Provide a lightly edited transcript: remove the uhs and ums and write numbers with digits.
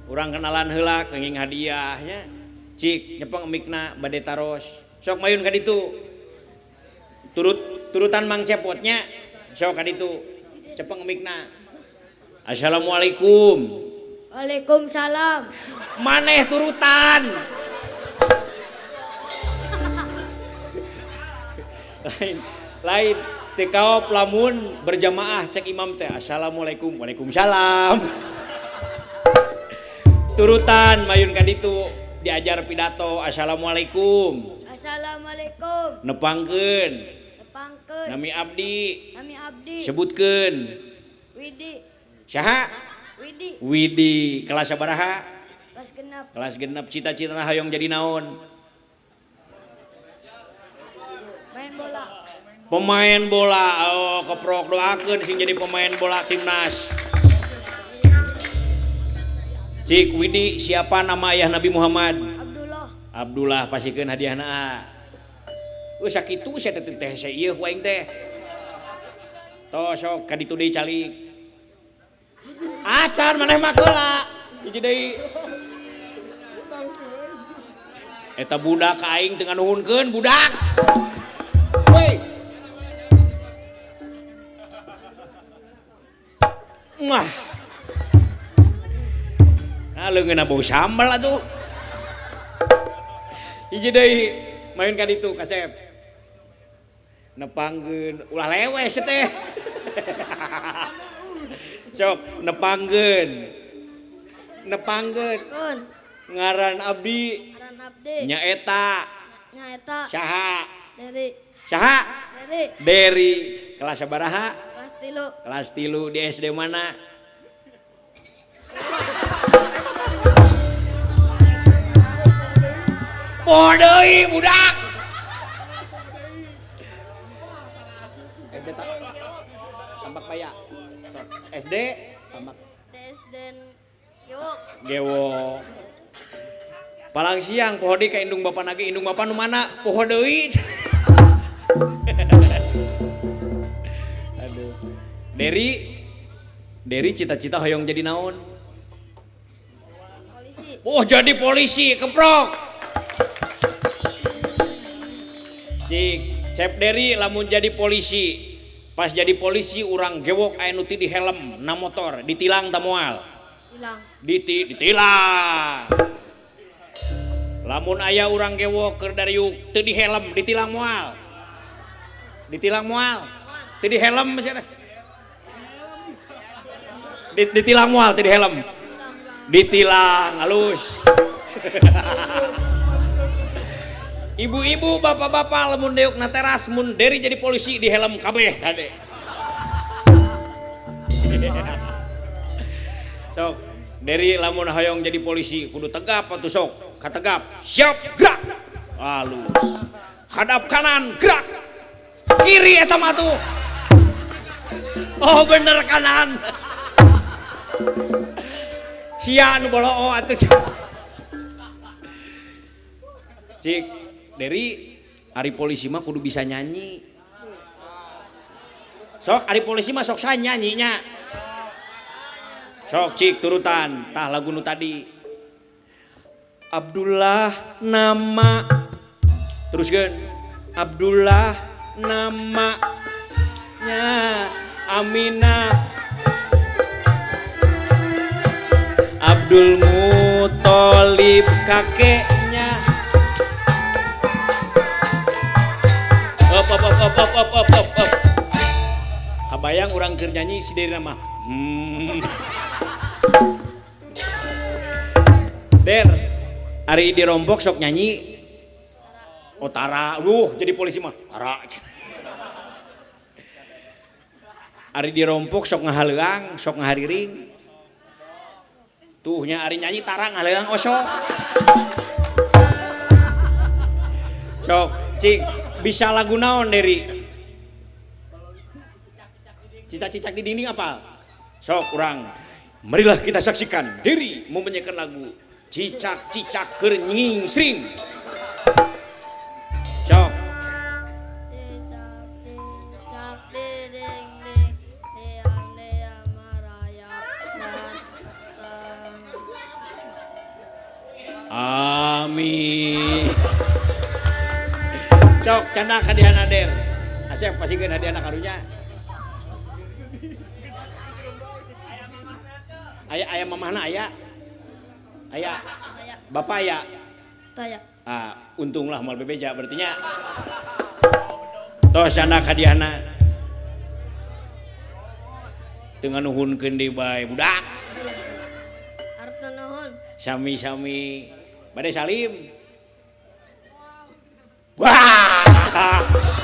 Urang kenalan heula kenging hadiahnya. Cik nyepeng mikna bade taros. Sok mayun ka ditu. Turutan Mang Cepotnya. Sok ka ditu. Cepeng mikna. Assalamualaikum. Waalaikumsalam. Maneh turutan. Lain lain teu kaop lamun berjamaah cek imam teh assalamualaikum waalaikumsalam. Turutan mayun ka ditu diajar pidato assalamualaikum. Assalamualaikum. Nepangkeun. Nepangkeun. Nami abdi. Nami abdi. Sebutkeun. Widi. Saha? Widi. Widi kelas sabaraha? Kelas genep. Kelas genep cita-citana hoyong jadi naon? Main bola. Pemain bola. Oh, keprok doakeun sing jadi pemain bola timnas. Cik Widi, siapa nama ayah Nabi Muhammad? Abdullah. Abdullah pasikeun hadiahna. Sakitu sia teh teh ieu ku aing teh. Tos sok ka ditu deui calik. Acan maneh mah heula. Hiji deui. Eta budak ka aing teu nganuhunkeun budak. Woi. Wah. Nah, leungeunna bau sambal atuh. Hiji deui main ka ditu kasep. Nepangkeun ulah lewes teh. Sok nepangkeun. Nepangkeun. Ngaran abdi. Ngaran abdi. Nyaeta. Nyaeta. Saha? Deri. Saha? Deri. Deri. Kelas sabaraha? Kelas 3. Kelas 3 di SD mana? Poho deui budak. SD Tambak Paya. Sok. SD Tambak. SD Gewok. Gewok. Palang siang poho deui ka indung bapa nage, indung bapa nu mana? Poho deui. Aduh. Deri Deri cita-cita hoyong jadi naon? Polisi. Oh, jadi polisi, keprok. Cik, Cep Deri lamun jadi polisi. Pas jadi polisi urang gewok aya nu ti di helm na motor, ditilang ta moal? Tilang. Ditilang. Lamun aya urang gewok keur dariuk teu di helm, ditilang moal? Ditilang moal? Teu di helm sia teh. Ditilang moal teu di helm? Ditilang halus. Ibu-ibu, bapak-bapak lamun deuk na teras mun Deri jadi polisi di helm kabeh kade. Sok, Deri lamun hoyong jadi polisi kudu tegap atuh sok, kategap, siap gerak. Halus. Hadap kanan gerak. Kiri eta mah tuh. Oh bener kanan. Sia nu boloo atuh. Cik, Deri, ari polisi mah kudu bisa nyanyi. Sok, ari polisi mah sok sa nyanyinya. Sok cik turutan, tah lagu nu tadi. Abdullah nama, teruskeun. Abdullah namanya Aminah. Abdul Muthalib kakeknya. Op op op op op op op op. Kabayang urang keur nyanyi si Deri mah. Der, ari dirompok sok nyanyi. Oh tara, jadi polisi mah tara. Ari dirompok sok ngahaleuang, sok ngahariring. Tuhnya ari nyanyi tara ngahaleuang osok. Sok, cik, bisa lagu naon Deri? Cicak-cicak di dinding apal? Sok urang. Marilah kita saksikan Deri mempenyanyikan lagu Cicak-cicak keur nyingsring. Sok. Cicak-cicak di dinding, diam-diam merayap datang. Amin. Cok candak hadiahna Der. Asep pasikeun hadiahna karunya. Aya aya mamahna aya. Aya. Bapak aya. Taya. Ah, untunglah moal bebeja berarti nya. Tos candak hadiahna. Teu nganuhunkeun deui bae budak. Arep nuhun. Sami-sami. Bade salim. Wah.